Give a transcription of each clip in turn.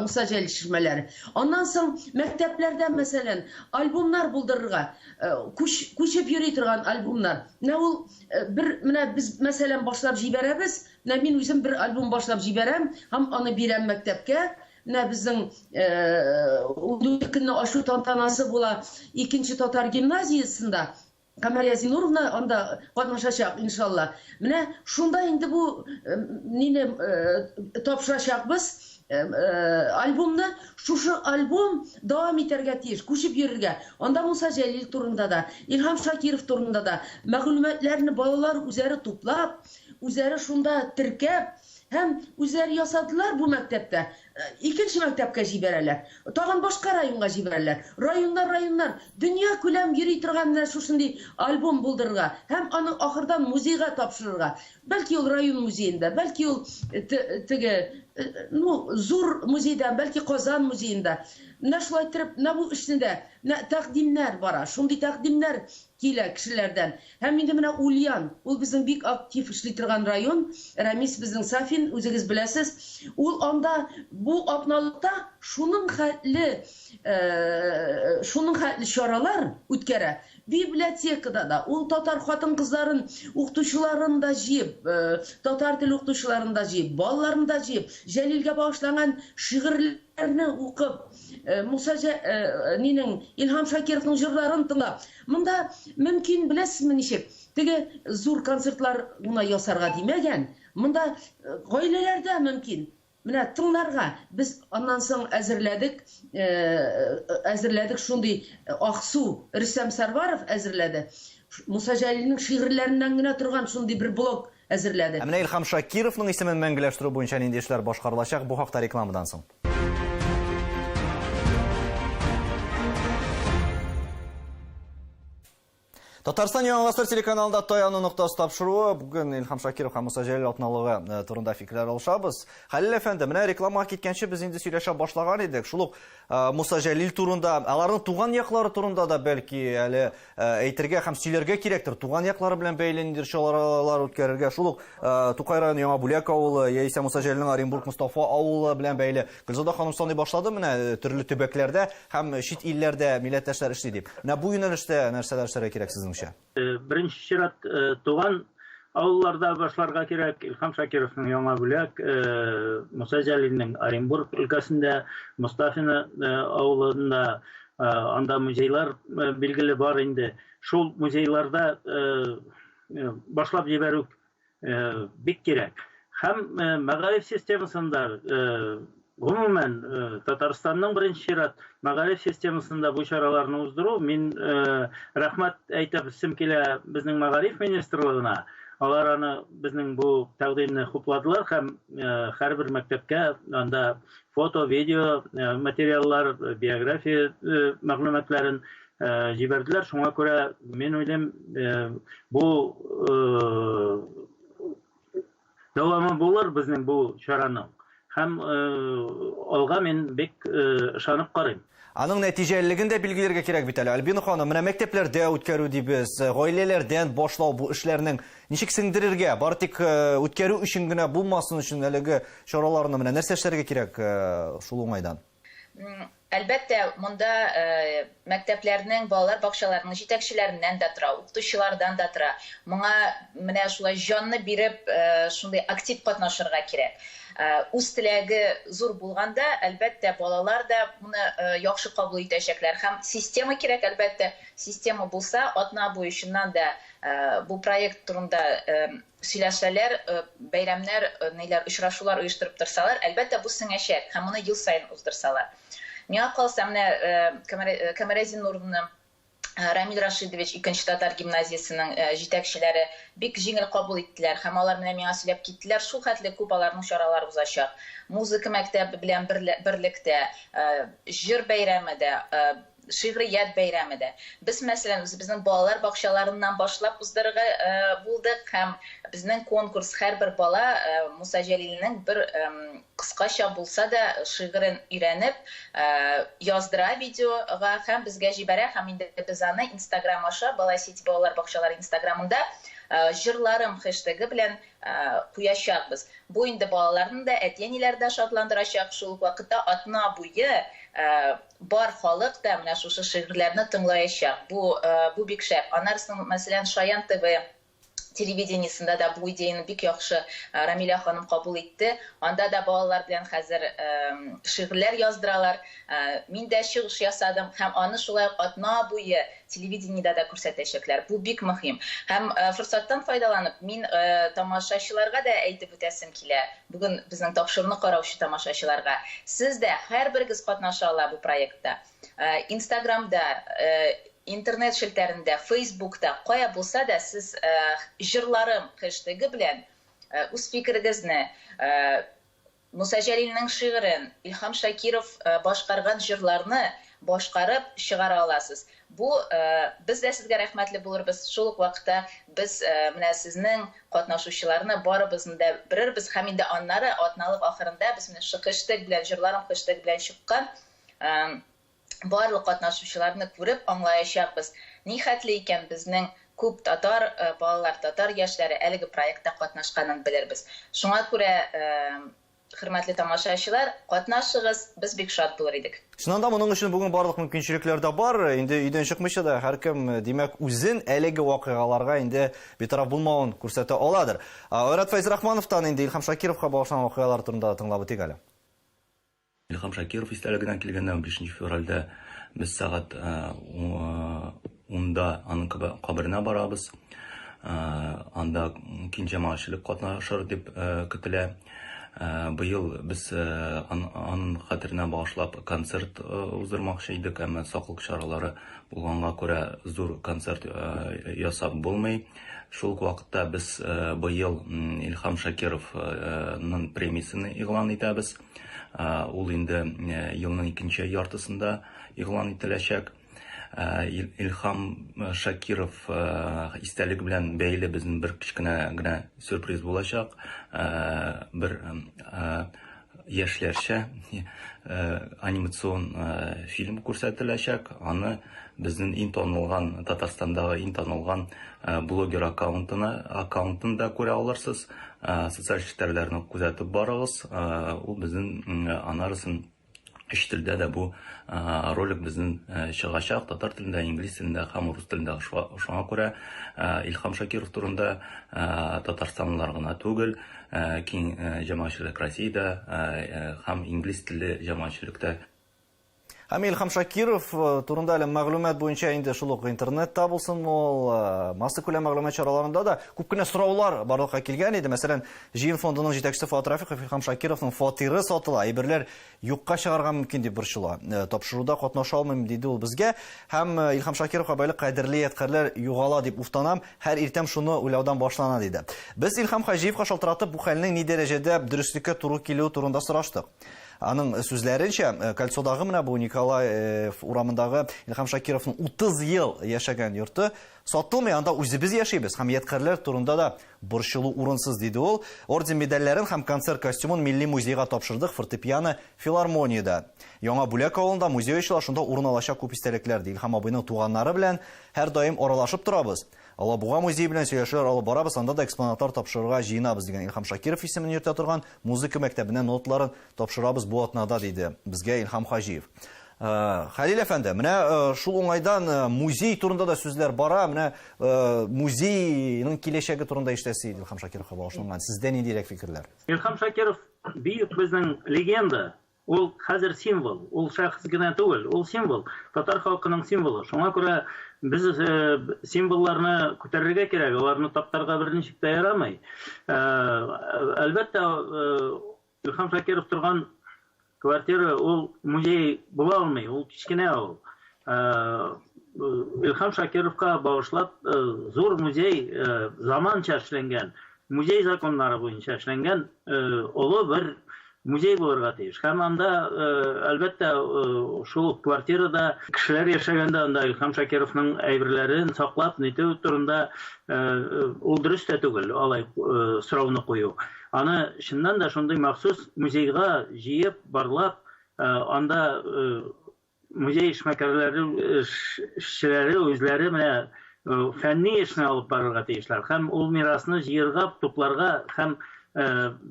Муса Җәлил чишмәләре. Аннан соң мәктәпләрдә, мәсәлән, альбомнар булдырырга, күчеп йөри торган альбомнар. Менә ул бер, менә без, мәсәлән, башлап җибәрәбез. Менә мин үзем бер альбом башлап җибәрәм һәм аны бирәм мәктәпкә. Менә безнең 14 көнне ачу тантанасы була икенче татар гимназиясендә. Камәрия Зинуровна анда катнашачак, иншалла. Менә шунда инде бу мине тапшырачакбыз альбомны. Шушы альбом дәвам итәргә тиеш, күчеп йөрергә. Анда Муса Җәлил турында да, Илһам Шакиров турында да мәгълүматларны балалар үзләре туплап, үзләре шунда теркәп һәм үзләре ясадылар бу мәктәптә. Икенче мәктәпкә җибәрәләр. Тагын башка районга җибәрәләр. Районнар, районнар, дөнья күләм йөри торган менә шушындый альбом булдырырга һәм аны ахырдан музейга тапшырырга. Бәлки ул район музеенда, бәлки ул теге, ну, зур музейда, бәлки Казан музеенда. Менә шулай иттереп, менә бу эшне дә, менә тәкъдимнәр бара. Шундый тәкъдимнәр килә кешеләрдән. Һәм инде менә Ульян, ул безнең бик актив эшли торган район, Рәмис безнең Сафин, үзегез беләсез, ул анда бу атналыкта шуның хәтле, шуның хәтле чаралар үткәрә. Библиотекада да, ул татар хатын-кызларын, укытучыларын да җыеп, татар теле укытучыларын да җыеп, балаларны да җыеп, Җәлилгә багышланган шигырьләрне укып, Муса нинең, Илһам Шакировның җырларын тыңлап. Монда мөмкин, беләсезме ничек, теге зур концертлар гына ясарга димәгән, монда гаиләләрдә мөмкин. Менә тыңларга без аннан соң әзерләдек, әзерләдек шундый Аксу Рөстәм Сәрваров әзерләде. Муса Җәлилнең шигырьләреннән генә торган шундый бер блок әзерләде. Ә менә Илһам Шакировның исемен мәңгеләштерү буенча нинди эшләр башкарылачак, бу хакта рекламадан соң. Татарстан Яңа гасыр телеканалында Таяну ноктасы тапшыруы. Бүген Илһам Шакиров һәм Муса Җәлил атналыгы турында фикерләр алышабыз. Хәлил әфәнде, менә рекламага киткәнче без инде сөйләшә башлаган идек. Шул ук Муса Җәлил турында, аларның туган яклары турында да бәлки әле әйтергә һәм сөйләргә кирәктер. Туган яклары белән бәйле ниндидер чаралар үткәрергә. Шул ук Тукай районы Яңа Бүләк авылы, яисә Муса Җәлилнең Оренбург Мостафа авылы белән бәйле. Гөлзада ханым саный башлады менә төрле төбәкләрдә һәм чит илләрдә милләттәшләр эшли дип. Менә бу юнәлештә нәрсәләр эшләргә кирәк сезнеңчә? Беренче чират туган авылларда башларга кирәк. Илһам Шакировның Яңа Бүләк, Муса Җәлилнең Оренбург өлкәсендә, Мостафино авылында, анда музейлар билгеле бар инде. Шул музейларда башлап җибәрү бик кирәк. Һәм мәгариф системасында, гомумән, Татарстанның беренче чират мәгариф системасында бу чараларны уздыру, мин рәхмәт әйтәсем килә безнең мәгариф министрлыгына. Алар аны безнең бу тәкъдимне хупладылар һәм һәрбер мәктәпкә анда фото, видео материаллар, биография мәгълүматларын җибәрделәр. Шуңа күрә мин уйлыйм, бу дәвамы булыр безнең бу чараның. Һәм алга мин бик ышанып карыйм. Аның нәтиҗәлелеген дә билгеләргә кирәк бит әле. Альбина ханым, менә мәктәпләрдә үткәрү дибез, гаиләләрдән башлау бу эшләрнең ничек сеңдерергә, бары тик үткәрү өчен генә булмасын өчен әлеге чараларны менә нәрсә эшләргә кирәк шул уңайдан? Әлбәттә, монда мәктәпләрнең, балалар бакчаларының җитәкчеләреннән дә тора, укытучылардан да тора. Моңа менә шулай җанны биреп, шундый актив катнашырга кирәк. Үз теләге зур булганда, әлбәттә, балалар да моны яхшы кабул итәчәкләр. Һәм система кирәк, әлбәттә. Система булса, атна буе чыннан да бу проект турында сөйләшәләр, бәйрәмнәр, ниләр, очрашулар оештырып торсалар, әлбәттә, бу сеңәчәк һәм моны ел саен уздырсалар. Миңа калса, менә Камәрә Зиннуровна, Рамил Рашидович, икенче татар гимназиясенең җитәкчеләре бик җиңел кабул иттеләр һәм алар менә миңа сөйләп киттеләр, шул хәтле күп аларның чаралары узачак. Музыка мәктәбе белән берлектә, җыр бәйрәме дә, шигърият бәйрәме дә. Без, мәсәлән, үзебезнең балалар бакчаларыннан башлап уздырырга булдык һәм безнең конкурс һәрбер бала Муса Җәлилнең бер кыскача булса да шигырен өйрәнеп, яздыра видеога һәм безгә җибәрә һәм инде без аны Инстаграм аша, Бала Сити балалар бакчалары Инстаграмында Җырларым хэштегы белән куячакбыз. Бу инде балаларны да, әти-әниләрне дә шатландырачак. Шул ук вакытта атна буе бар халык та менә шушы шигырьләрне тыңлаячак. Бу бу бик шәп. Аннары соң, мәсәлән, Шаян ТВ телевидениесендә дә бу идеяне бик яхшы Рамилә ханым кабул итте. Анда да балалар белән хәзер шигырьләр яздыралар. Мин дә чыгыш ясадым һәм аны шулай ук атна буе телевидениедә дә күрсәтәчәкләр. Бу бик мөһим. Һәм форсаттан файдаланып, мин тамашачыларга да әйтеп үтәсем килә. Бүген безнең тапшыруны караучы тамашачыларга. Сез дә, һәрберегез катнаша ала бу проектта. Инстаграмда, интернет челтәрендә, Фейсбукта, кая булса да сез җырларым хэштегы белән үз фикерегезне, Муса Җәлилнең шигырен, Илһам Шакиров башкарган җырларны башкарып чыгара аласыз. Бу без дә сезгә рәхмәтле булырбыз, шул ук вакытта без менә сезнең катнашучыларны барыбызны да белербез һәм инде аннары атналык ахырында без менә шушы хэштег белән, җырларым хэштег белән чыккан барлык катнашучыларны күреп аңлаячакбыз, ни хәтле икән безнең күп татар балалар, татар яшьләре әлеге проектта катнашканын белербез. Шуңа күрә, хөрмәтле тамашачылар, катнашыгыз, без бик шат булыр идек. Чыннан да, моның өчен бүген барлык мөмкинчелекләр дә бар. Инде өйдән чыкмыйча да һәркем, димәк, үзен әлеге вакыйгаларга инде битараф булмавын күрсәтә аладыр. Айрат Фәйзрахмановтан инде Илһам Шакировка багышланган вакыйгалар турында да тыңлап үтик әле. Илһам Шакиров истәлегенә килгәндә, 15 февральдә без сәгать 10-да аның каберенә барабыз. Анда киң җәмәгатьчелек катнашыр дип көтелә. Быел без аның хәтеренә багышлап концерт уздырмакчы идек, әмма саклык чаралары булганга күрә зур концерт ясап булмый. Шул ук вакытта без быел Илһам Шакировның премиясен игълан итәбез. Ул инде елның икенче яртысында игълан ителәчәк. Илһам Шакиров истәлеге белән бәйле безнең бер кечкенә генә сюрприз булачак. Бер яшьләрчә анимацион фильм күрсәтеләчәк. Аны безнең иң танылган, Татарстандагы иң танылган блогер аккаунтына, аккаунтында күрә алырсыз. Социаль челтәрләрне күзәтеп барыгыз. Ул безнең анарысын өч телдә дә бу ролик безнең чыгачак. Татар телендә, инглиз телендә һәм рус телендә. Шуңа күрә Илһам Шакиров турында татарстанлылар гына түгел, киң җәмәгатьчелек Россиядә һәм инглиз телле җәмәгатьчелектә. Һәм Илһам Шакиров турында әле мәгълүмат буенча инде шул ук интернетта булсын ул, массакүләм мәгълүмат чараларында да күп кенә сораулар барлыкка килгән иде. Мәсәлән, Җыен фондының җитәкчесе Фоат Рафиков Илһам Шакировның фатиры сатыла, әйберләр юкка чыгарга мөмкин дип борчыла. Тапшыруда катнаша алмыйм, диде ул безгә. Һәм Илһам Шакировка бәйле кадерле ядкарьләр югала дип уфтанам, һәр иртәм шуны уйлаудан башлана, диде. Без Илһам Хаҗиевка шалтыратып, бу хәлнең ни дәрәҗәдә дөреслеккә туры килүе турында сораштык. Аның сүзләренчә, Кольцодагы менә бу Николаев урамындагы Илһам Шакировның 30 ел яшәгән йорты сатылмый, анда үзебез яшибез һәм ядкарьләр турында да борчылу урынсыз, диде ул. Орден медальләрен һәм концерт костюмын Милли музейга тапшырдык, фортепиано филармониядә. Яңа Бүләк авылында музей ачыла, шунда урын алачак күп истәлекләр, ди Илһам абыйның туганнары белән һәрдаим аралашып торабыз. Алабуга музее белән сөйләшүләр алып барабыз, анда да экспонатлар тапшырырга җыенабыз, дигән Илһам Шакиров исемен йөртә торган музыка мәктәбенә ноталарын тапшырабыз бу атнада, диде безгә Илһам Хаҗиев. Хәлил әфәнде, менә шул уңайдан музей турында да сүзләр бара, менә музейның киләчәге турында ишетәсе иде Илһам Шакировка багышланган. Сездә ниндирәк фикерләр? Илһам Шакиров бөек безнең легенда. Ул хәзер символ, ул шәхес генә түгел, ул символ, татар халкының символы. Шуңа күрә без символларны күтәрергә кирәк, аларны таптарга берничек тә ярамый. Әлбәттә, Илһам Шакиров торган квартира ул музей була алмый, ул кечкенә ул. Илһам Шакировка багышлап зур музей, заманча эшләнгән, музей законнары буенча эшләнгән олы бер музей булырга тиеш. Һәм анда, әлбәттә, шул ук квартирада кешеләр яшәгәндә анда Илһам Шакировның әйберләрен саклап нитү турында ул дөрес тә түгел, алай сорауны кую. Аны чыннан да шундый махсус музейга җыеп, барлап, анда музей эшмәкәрләре, эшчеләре үзләре менә фәнни эшне алып барырга тиешләр һәм ул мирасны җыерга, тупларга һәм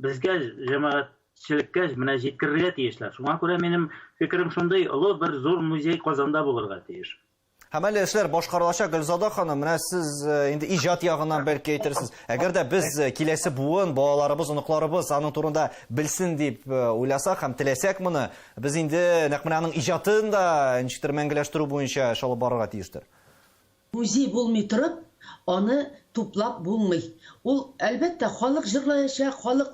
безгә, җәмәгатьчелеккә менә җиткерергә тиешләр. Шуңа күрә минем фикерем шундый, олы бер зур музей Казанда булырга тиеш. Һәм әле эшләр башкарылачак, Гөлзада ханым, менә сез инде иҗат ягыннан бәлки әйтерсез. Әгәр дә без киләсе буын, балаларыбыз, оныкларыбыз аның турында белсен дип уйласак һәм теләсәк моны, без инде нәкъ менә аның иҗатын да ничектер мәңгеләштерү буенча эш алып барырга тиештер. Музей булмый торып, аны туплап булмый. Ул, әлбәттә, халык җырлаячак, халык,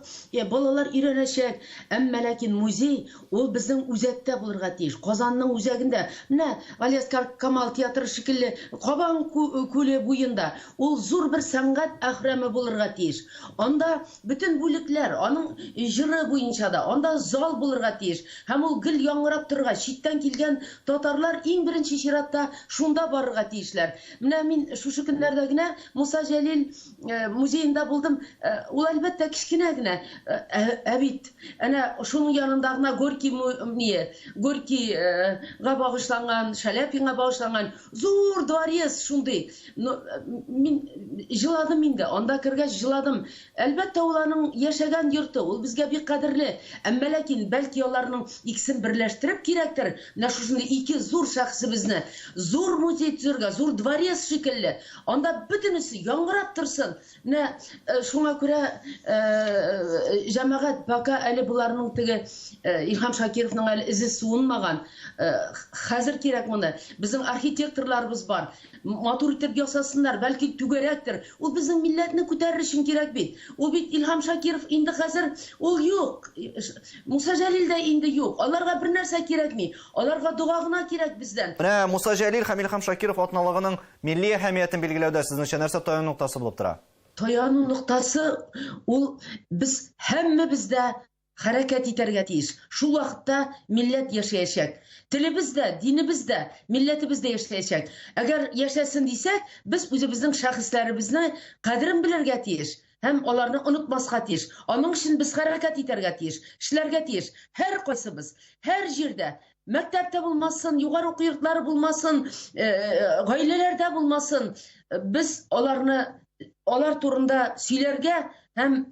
балалар өйрәнәчәк, әмма ләкин музей ул безнең үзәктә булырга тиеш, Казанның үзәгендә. Менә Галиәсгар Камал театры шикелле Кабан күле буенда ул зур бер сәнгать әхрәме булырга тиеш. Анда бөтен бүлекләр, аның җыры буенча да, анда зал булырга тиеш. Һәм ул гел яңгырап торырга, читтән килгән татарлар иң беренче чиратта шунда барырга тиешләр. Менә мин шушы көннәрдә генә Муса Җәлил музеенда булдым. Ул, әлбәттә, кечкенә генә. Ә бит әнә шуның янында гына Горький не, Горькийга багышланган, Шаляпинга багышланган зур дворец шундый. Но мин җыладым инде, анда кергәч җыладым. Әлбәттә, ул аның яшәгән йорты, ул безгә бик кадерле. Әмма ләкин, бәлки, аларның икесен берләштереп кирәктер, менә шушындый ике зур шәхесебезне зур музей төзергә, зур дворец шикелле, анда бөтенесе яңгырап торсын. Менә шуңа күрә, җәмәгать, пока әле боларның теге Илһам Шакировның әле эзе суынмаган. Хәзер кирәк моны. Безнең архитекторларыбыз бар. Матур итеп ясасыннар, бәлки түгәрәктер. Ул безнең милләтне күтәрер өчен кирәк бит. Ул бит Илһам Шакиров инде хәзер ул юк. Муса Җәлил дә инде юк. Аларга бер нәрсә кирәкми. Аларга дога гына кирәк бездән. Менә Муса Җәлил һәм Илһам Шакиров атналыгының милли әһәмиятен билгеләүдә сезнеңчә нәрсә таяну ноктасы булып тора? Таяну ноктасы ул без һәммәбез дә Хәрәкәт итәргә тиеш. Шул вакытта милләт яшәячәк. Телебез дә, динебез дә, милләтебез дә яшәячәк. Әгәр яшәсен дисәк, без үзебезнең шәхесләребезне кадерен белергә тиеш һәм аларны онытмаска тиеш. Аның өчен без хәрәкәт итәргә тиеш, эшләргә тиеш. Һәркайсыбыз, һәр җирдә, мәктәптә булмасын, югары уку йортлары булмасын, гаиләләрдә булмасын, без аларны алар турында сөйләргә һәм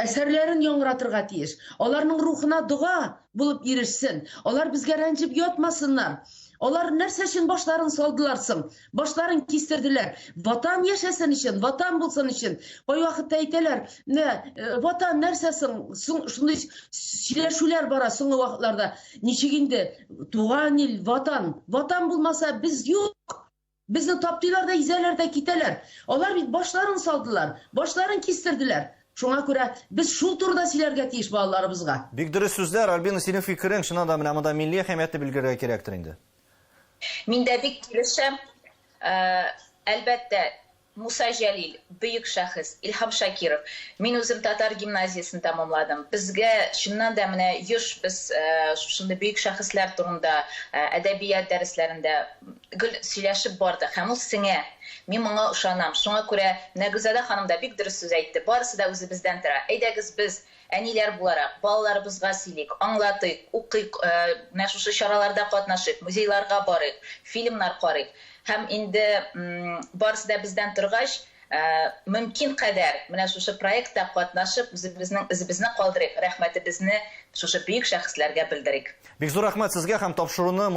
әсәрләрен яңгыратырга тиеш. Аларның рухына дога булып ирешсен. Алар безгә рәнҗеп ятмасыннар. Алар нәрсә өчен башларын салдылар соң? Башларын кистерделәр. Ватан яшәсен өчен, ватан булсын өчен. Кайвакытта әйтәләр, менә ватан нәрсә соң? Шундый сөйләшүләр бара соңгы вакытларда. Ничек инде туган ил, ватан? Ватан булмаса, без юк. Безне таптыйлар да, изәләр дә китәләр. Алар бит башларын салдылар, башларын кистерделәр. Шуңа күрә без шул турыда сөйләргә тиеш балаларыбызга. Бик дөрес сүзләр, Альбина, синең фикерең, чыннан да, менә монда милли әһәмиятне билгеләргә кирәктер инде. Мин дә бик килешәм. Әлбәттә, Муса Җәлил, бөек шәхес, Илһам Шакиров. Мин үзем татар гимназиясен тәмамладым. Безгә чыннан да менә еш без шушындый бөек шәхесләр турында әдәбият дәресләрендә гел сөйләшеп бардык һәм ул сеңә. Мин моңа ышанам. Шуңа күрә менә Гөлзада ханым да бик дөрес сүз әйтте. Барысы да үзебездән тора. Әйдәгез без, әниләр буларак, балаларыбызга сөйлик, аңлатыйк, укыйк, менә шушы чараларда катнашыйк, музейларга барыйк, фильмнар карыйк. Һәм инде барысы да бездән торгач, мөмкин кадәр менә шушы проектта катнашып, үзебезнең эзебезне калдырыйк, рәхмәтебезне шушы бөек шәхесләргә белдерик. Бик зур рәхмәт сезгә һәм тапшыруны.